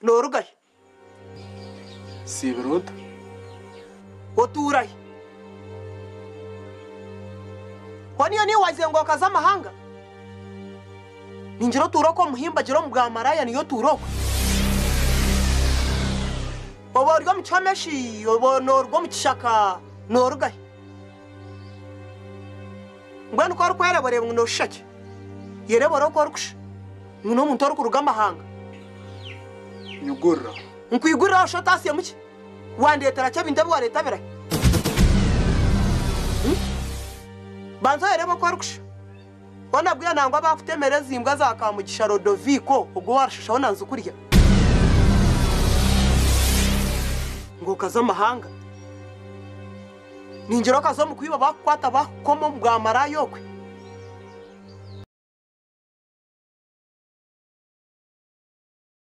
Nooruga hi? Siibire ota? Otuura hi? Hoona niiwe waizire ngu okaza amahanga? Ningira otuura okwo omu muhimbagira omu bwamaraaya niyo otuura okwo. Oba ori omu kihome shi oba nooruga omu kishaka nooruga hi? Mbwenu ku orikwereeba oreeba ngu nooshusha ki? Yereeba ore oku orikushusha ngu n'omuntu orikuruga amahanga. Nyigurira. Nkwigurire oshushe otaasiyemu ki? Wandeetera ki ebintu ebi wareeta birahi? Banza oyereebe oku orikushusha. Hoona bwira nangwa baakutemera ezi mbwa za Kamugisha Rodoviiko ogwo owarushusha hoona nzikurya. Ngu okaza amahanga. Ningira okaza omu kwiba baakukwata baakukoma omu bwamaraaya okwe.